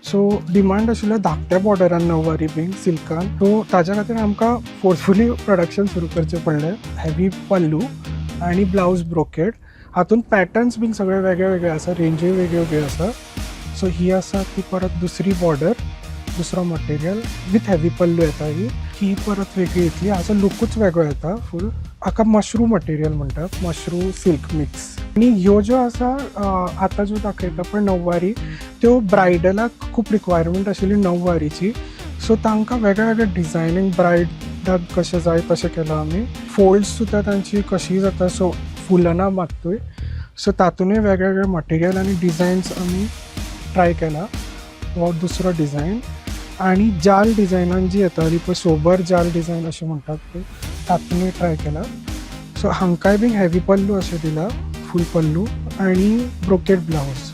So demand आशिल्लो धाकट्या बॉर्डरान णववारी बीन सिल्कान. सो ताज्या खातीर आमकां फोर्सफुली प्रोडक्शन सुरू करचें पडलें. हेवी पल्लू आनी ब्लावज ब्रोकेड. हातून पॅटर्न्स बीन सगळे वेगळे वेगळे आसा, रेंजूय वेगळी वेगळी आसा. सो ही आसा ती परत दुसरी बॉर्डर, दुसरो मटेरियल विथ हेवी पल्लू येता. ही ही परत वेगळी येतली. हाचो लुकूच वेगळो येता फूल. हाका मशरू मटेरियल म्हणटात, मशरू सिल्क मिक्स. आनी ह्यो ज्यो आसा, आतां ज्यो दाखयता पळय णववारी, त्यो ब्रायडलाक खूब रिक्वायरमेंट आशिल्ली णववारीची. सो तांकां वेगळे वेगळे डिझायनींग ब्रायडाक कशें जाय तशें केलां आमी. फोल्ड्स सुद्दां तांची कशी जाता, सो फुलना मात्तूय. सो तातूंनय वेगळे वेगळे मटेरियल आनी डिझायन्स आमी ट्राय केला. हो दुसरो डिझायन. आनी जाल डिझायनान जी येताली पळय, सोबर जाल डिझायन अशें म्हणटात पळय, तातूंनय ट्राय केला. सो हांकांय बीन हेवी पल्लू अशें दिला, फूल पल्लू आनी ब्रोकेड ब्लावज.